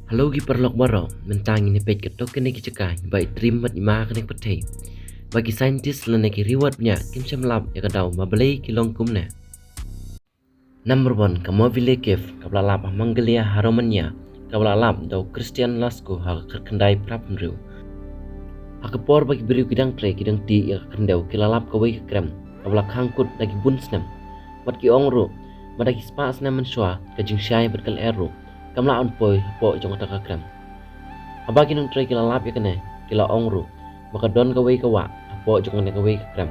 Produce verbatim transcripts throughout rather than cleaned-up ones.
Hello ki paralok baroh, mynta ngin ïa peit katto katne ki jaka ba i Triem bad i Ma ha kane ka pyrthei. Ba ki scientist lane ki riewad bniah kim shym lap ïa ka daw ba balei ki long kumne. Number one, ka Mobile Cave, kaba la lap ha Mongolia ha Romania, kaba la lap da u Christian Lascaux ha ka khatkhyndai phra phew hynriew. Ha ka por ba ki briew ki dang trei ki dang tih ïa ka khyndew, ki la lap kawei ka krem kaba la khang kut da ki bun snem. Bad ki ong ruh ba da ki spah snem mynshuwa ka jingshai bad ka lyer ruh kam lah ban poi hapoh jong kata ka krem. Haba ki nongtrei ki la lap ïa kane, ki la ong ruh ba ka don kawei ka wah hapoh jong kane kawei ka krem.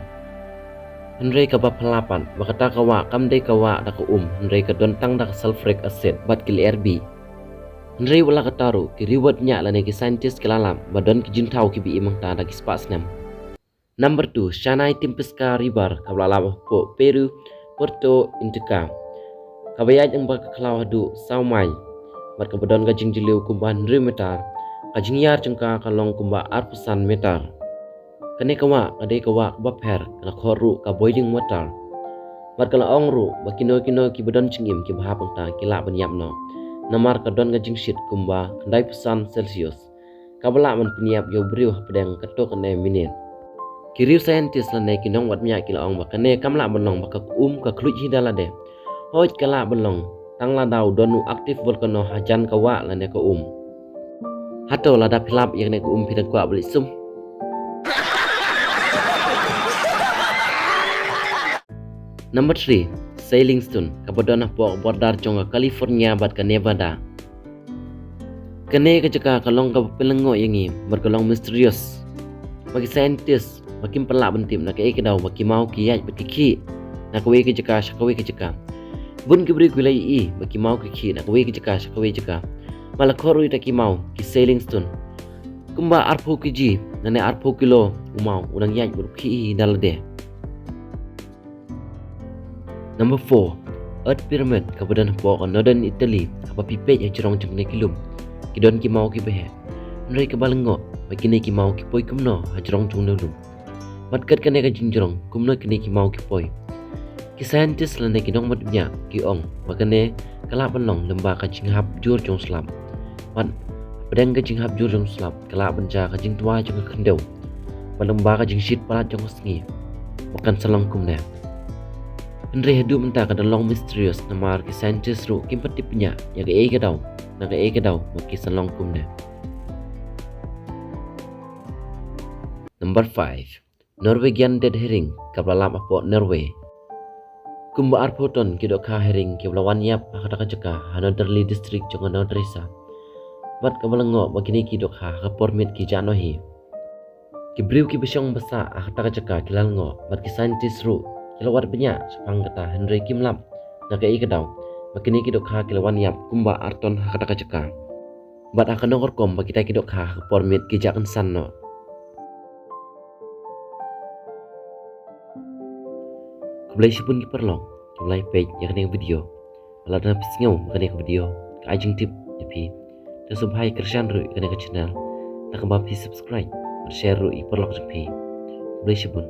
Hynrei kaba phylla pat ba kata ka wah kam dei ka wah da ka um, hynrei ka don tang da ka sulfuric acid bad ki lyer bih. Hynrei wat la katta ruh, ki riewad bniah lane ki scientist ki la lap ba don ki jingthaw kiba im hangta da ki spah snem. Number two, Shanay Timpesca River, kaba la lap hapoh Peru, Puerto Inca, kaba ïaid lyngba ka khlaw haduh saw mail bad kaba don ka jingjylliew kumba hynriew meter. Ka jingïar jong ka ka long kumba arphew san meter. Kane ka wah ka dei ka wah kaba pher, ka la khot ruh ka boiling water. Bad ka la ong ruh ba kino kino kiba don jingim kiba hap hangta ki lah ban ïap noh, namar ka don ka jingshit kumba khyndaiphew san Celsius, kaba lah ban pynïap ïa u briew hapdeng katto katne minit. Ki riew scientist lane ki nongwad bniah ki la ong ba kane kam lah ban long ba ka um ka khluit hi da lade. Hooid, ka lah ban long tang lada u don u active volcano hajan ka wah lane ka um. Hato lada phi lap ïa kane ka um phi dang kwah ban leit sum? Number three, Sailing Stone, kaba don hapoh ka border jong ka California bad ka Nevada. Kane ka jaka ka long kaba pynlyngngoh ïa ngi bad ka long mysterious. Ba ki scientist ba kim pat lah ban tip na kaei ka daw ba ki maw ki ïaid bad ki khih na kawei ka jaka sha kawei ka jaka. Bun ki briew ki la ïohi ba ki maw ki khih na kawei ka jaka sha kawei jaka. Ba la khot ruh ïa kita ki maw ki Sailing Stone. Kumba arphew kg lane arphew kilo u maw u nang ïaid bad u khih hi da lade. Number four, Earth Pyramid, kaba don hapoh ka Northern Italy. Haba phi peit hajrong jong kine ki lum, ki don ki maw kiba heh. Hynrei kaba lyngngoh ba kine ki maw ki poi kumno hajrong jong une u lum. Bad kat kane ka jingjrong kumno kine ki maw ki poi, ki scientist lane ki nongwad bniah ki ong ba kane ka lah ban long lyngba ka jinghap jur jong u slap. Bad hapdeng ka jinghap jur jong u slap ka lah ban jia ka jingtwa jong ka khyndew bad lyngba ka jingshit palat jong ka sngi ba kan sa long kumne. Hynrei haduh mynta ka dang long mysterious namar ki scientist ruh kim pat tip bniah ïa kaei ka daw, na kaei ka daw ba ki sa long kumne. Number five, Norwegian Dead Herring, kaba la lap hapoh Norway. Kumba arphew ton ki dohkha herring kiba la wan ïap ha kata ka jaka ha Norderlie District jong ka Nordreisa. Bad kaba lyngngoh ba kine ki dohkha ha ka por miet ki jah noh hi. Ki briew kiba shong basa ha kata ka jaka ki la lyngngoh bad ki scientist ruh ki la wad bniah shaphang kata, hynrei kim lap na kaei ka daw ba kine ki dohkha ki la wan ïap kumba ar ton ha kata ka jaka. Bad ha kano ka rukom ba kita ki dohkha ha ka por miet ki jah kynsan noh. Khublei shibun ki paralok kiba la ïa peit ïa kane ka video. Lada phi sngew ba kane ka video ka ai jingtip ïa phi, to sngewbha ïa kyrshan ruh ïa kane ka channel da kaba phi subscribe bad share ruh ïa ki paralok jong phi. Khublei shibun.